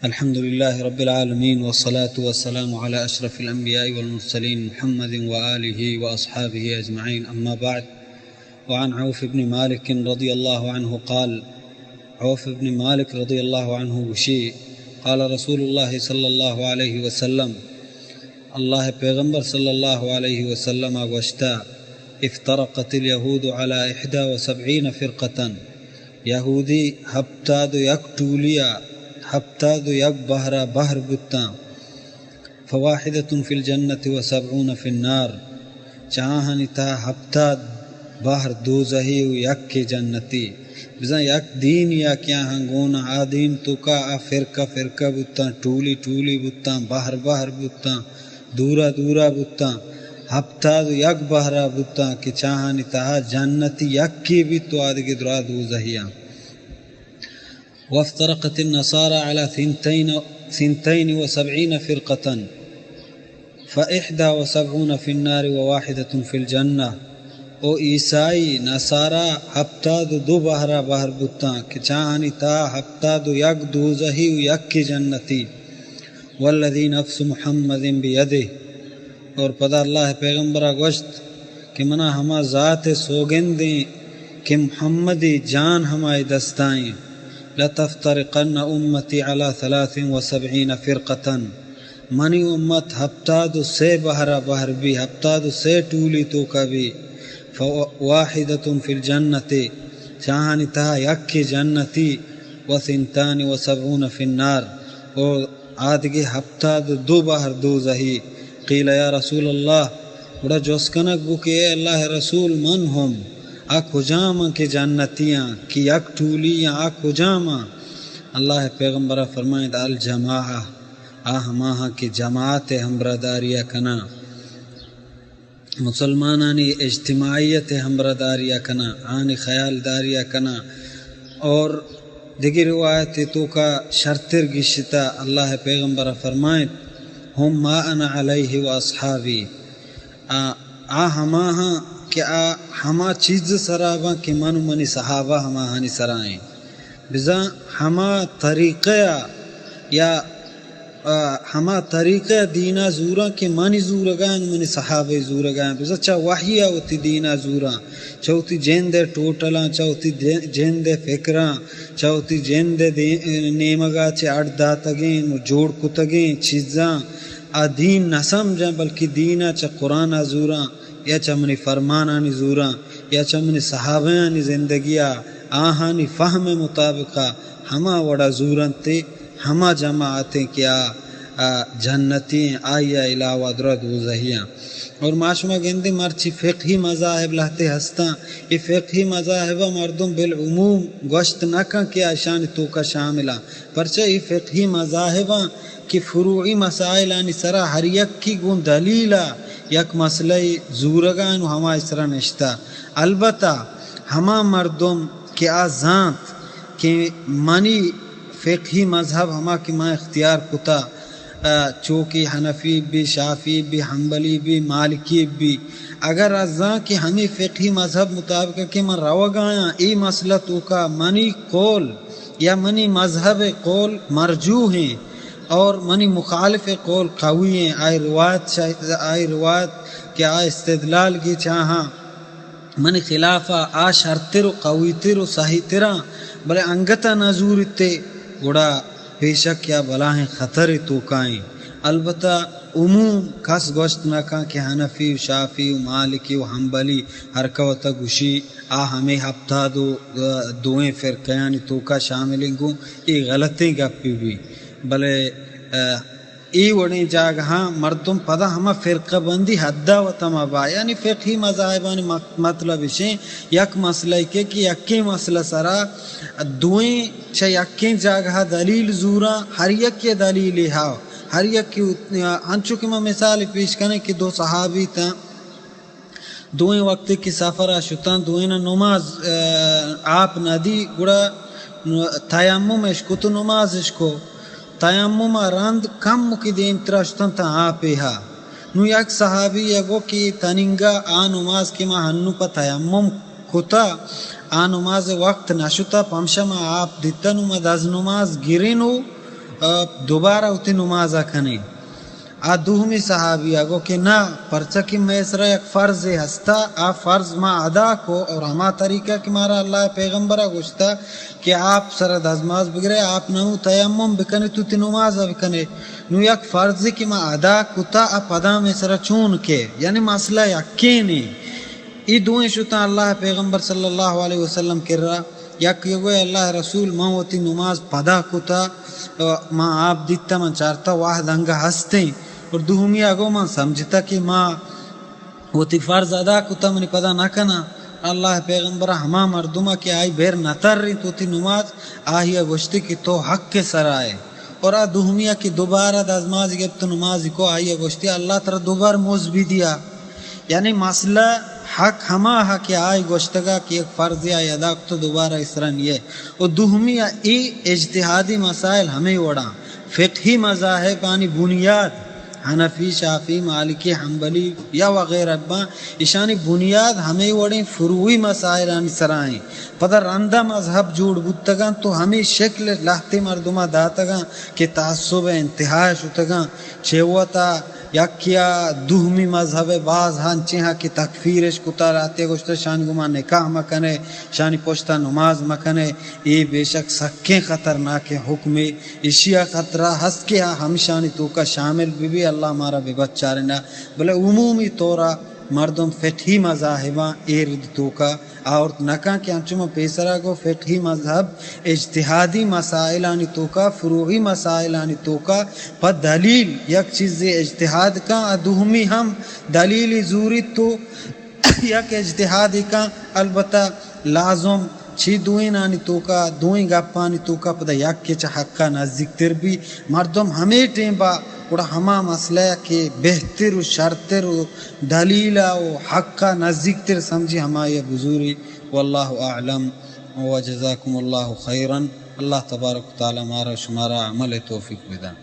الحمد لله رب العالمين، والصلاة والسلام على أشرف الأنبياء والمرسلين، محمد وآله وأصحابه أجمعين، أما بعد. وعن عوف بن مالك رضي الله عنه قال، عوف بن مالك رضي الله عنه گوشی، قال رسول الله صلى الله عليه وسلم، اللہ پیغمبر صلی اللہ علیہ وسلم ءَ گوشتہ، افترقت اليهود على إحدى وسبعين فرقة، یہودی ہپتاد و یک ٹولیا، ہپتاد و یک بہرا بہر بوتاں، فواحدة في الجنة وسبعون في النار، چہ آہانی تہا ہپتاد بہر دوزہی و یکے جنتی۔ بزاں یک دینیا کہ آہاں گون آ دین توکا آ فرقہ فرقہ بوتاں، ٹولی ٹولی بوتاں، بہر بہر بوتاں، دورا دورا بوتاں، ہپتاد و یک بہرا بوتاں کہ چہ آہانی تہا جنتی یکے بیت و آدگہ درا دوزہیاں۔ وافترقت النصارى على ثنتين، ثنتين وسبعين فرقة، فإحدى وسبعون في النار وواحدة في الجنة۔ او عیسائی نصارا ہپتاد و دو بہرا بہر بوتاں کہ چہ آہانی تہا ہپتاد و یک دوزہی و یکے جنتی۔ والذي نفس محمد بيده، اور پدا اللہ پیغمبرا گوشت کہ منا ہما ذات سوگندیں کہ محمدی جان ہمائی دستائیں، لتفترقن امتی على ثلاث وسبعين فرقة، منی امت ہپتاد و سے بہرا بہر بی، ہپتاد و سے ٹولی توکا بی، فواحدة في الجنة، چہ آہانی تہا یکے جنتی، وثنتان وسبعون في النار، او آدگہ ہپتاد و دو بہر دوزہی۔ قیل یا رسول اللہ، گڑا جست کنگ بو کہ اے اللہ رسول، من ہم، آ کجام آں کہ جنتی آں، کہ یک ٹولی آں، آ کجام آں؟ اللہ پیغمبرا فرمائیت، الجماعہ، آ ہماہاں کہ جماعت ہمبراہداریا کناں۔ مسلمانانی اجتماعیت ہمبراہداریا کناں، آنی خیالداریا کناں۔ اور دگہ روایت توکا شرتر گشتا، اللہ پیغمبر فرمائیت، هم ما انا علیہ و اصحابی، آ، آ ہماہاں کہ آ ہما چیز سرا باں کہ من و منی صحابہ ہماہانی سرا ایں۔ بزاں ہما طریقہ ءَ یا، آ، ہما طریقہ ءَ دین ءَ زوراں کہ منی زورگ ءَ انت، منی صحابہ ءِ زورگ ءَ انت۔ بزاں چہ وحی ءَ وتی دین ءَ زوراں، چہ وتی جند ءِ ٹوٹلاں، چہ وتی دے-، جند ءِ فکراں، چہ وتی جند ءِ دے-، نیمگ ءَ چہ اڈ داتگیں و جوڑ کتگیں چیزاں آ دین نہ سمجھاں، بلکہ دین ءَ چہ قرآن ءَ زوراں یا چہ منی فرمانانی زوراں یا چہ منی صحابیانی زندگی ءَ آہانی فہم ءِ مطابق ءَ ہما وڑا زورنت ءُ ہما جماعتیں کہ آ، آ جنتی ایں، آئی ءَ علاوہ درا دوزہی آں۔ اور ما شما گندیں مرچی فقہی مذاہب لہتے ہستاں، اے فقہی مذاہب ءَ مردم بالعموم گوشت نہ کن کہ آ اشانی توکا شامل آں، پرچہ اے فقہی مذاہب آں کہ فروعی مسائلانی سرا ہر یکے گوں دلیل ءَ یک مسئلہ ءِ زورگ ءَ انت و ہمائی سرا نشتہ۔ البتہ ہما مردم کہ آ زانت کہ منی فقہی مذہب ہما کہ من اختیار کتہ، آ، چو کہ حنفی بی، شافعی بی، حنبلی بی، مالکی بی، اگر آ زان کہ ہمے فقہی مذہب مطابق کہ من روگ ءَ آیاں، اے مسئلہ توکا منی قول یا منی مذہب ءِ قول مرجوح ایں اور منی مخالف ءِ قول قوی ایں، آئی روایت شا-، آئی روایت کہ آ استدلال گی چاہاں منی خلاف ءَ آ شرتر و قوی تر و صحیح تر آں، بلے انگت ءَ نہ زوریت ئے، گڑا بے شک یا بلاہیں خطرے توکا ایں۔ البتہ عموم کس گوشت نہ کن کہ حنفی و شافعی و مالکی و حنبلی ہر کہ وت ءَ گوشی آ ہمے ہپتاد و دوئیں فرقہانی توکا شامل ایں، گوں اے غلطیں گپے بی۔ بلے، آ، اے وڑیں جاگہاں مردم پدا ہما فرقہ بندی حدا وتا مہ با، یعنی فقہی مذاہبانی مق-، مطلب اشیں، یک مسئلہ کہ، کہ یکیں مسئلہ سرا دوئیں چہ یکیں جاگہا دلیل زوراں، ہر یکے دلیلے ہا، ہر یکے ات-، انچو کہ ما مثال پیش کنیں کہ دو صحابی تاں، دوئیں وقتے کہ سفرا شتاں، دوئیناں نماز، آ، آپ ندی، گڑا تیمم اش کت و نماز اش کو۔ تیمم ءَ رند کمکے دیمترا شتاں تاں آپے ہا۔ نوں یک صحابی ءَ گو کہ تنینگا آ نماز کہ ما ہنوں پہ تیمم کتا، آ نماز وقت نہ شتا، پمشا ما آپ دیتا، نوں ما دز نماز گرین و آ، دوبارہ وتی نماز ءَ کنے۔ آ دومی صحابی ءَ گو کہ نہ، پرچا کہ مئے سرا یک فرضے ہستا، آ فرض ما ادا کو اور ہما طریقہ کہ مارا اللہ ءِ پیغمبر ءَ گوشتا کہ آپ سرا دزماز بگرے، آپ نو تیمم بکنے، تو تی نماز ءَ بکنے۔ نو یک فرضے کہ ما ادا کتا، آ پدا مئے سرا چون کے؟ یعنی مسئلہ یکینے۔ ای دوئیں شتاں اللہ ءِ پیغمبر صلی اللہ علیہ وسلم کرا۔ یک یے گوئے، اللہ ءِ رسول، من وتی نماز پدا کتا، من آپ دیتا، من چارتا واہد انگہ ہستیں۔ اور دومی ءَ گو من سمجھتا کہ ما وتی فرض ادا کتا، منی پدا نہ کنا۔ اللہ ءِ پیغمبر ہما مردم ءَ کہ آئی بیر نہ ترینت وتی نماز، آئی ءَ گوشتی کہ تو حق ءِ سرا ئے۔ اور آ دومی ءَ کہ دوبارہ دزماز گپت نماز کو، آئی ءَ گوشتی اللہ ترا دوبر موز بی دیا۔ یعنی مسئلہ حق ہما ہا کہ آئی گوشتگا کہ یک فرضے آئی ادا کتو، دوبارہ اسرا نیے۔ و دومی ءَ ای اجتہادی مسائل ہمے وڑاں، فقہی مذاہبانی بنیاد، حنفی، شافعی، مالکی، حنبلی یا وغیرہ باں، ایشانی بنیاد ہمے وڑیں فروعی مسائلانی سرا ایں۔ پدا رندا مذہب جوڑ بوتگاں تو ہمے شکل لہتے مردماں داتگاں کہ تعصب ءِ انتہا ءَ شتگاں۔ چہ وتا یکیا دومی مذہب ءِ باز ہنچیں ہا کہ تکفیرش کتا، راتے گوشتا شانی گما نکاح مکنے، شانی پشتا نماز مکنے۔ اے بے شک سکیں خطرناکیں حکمے۔ ایشی ءَ خطرہ ہست کہ آ ہمشانی توکا شامل بہ بی، اللہ مارا بہ بچارنا۔ بلے عمومی طورا مردم فقہی مذاہباں اے رد توکا آورت نکاں کہ انچو من پیسرا گو فقہی مذہب اجتہادی مسائلانی توکا، فروعی مسائلانی توکا پہ دلیل یک چیزے اجتہاد کن، آ دومی ہم دلیلی زوریت تو یک اجتہادے کن، البتہ لازم چی دوئینانی توکا، دوئیں گپانی توکا پدا یکے چہ حقا نزیکتر بی۔ مردم ہمے ٹیم با گڑا ہما مسئلہ کہ بہتر و شرتر و دلیلا و حقا نزیکتر سمجھی ہمائی بزوری۔ واللہ اعلم و جزاکم اللہ خیرا۔ اللہ تبارک و تعالی مارا شمارا عمل توفیق بدن۔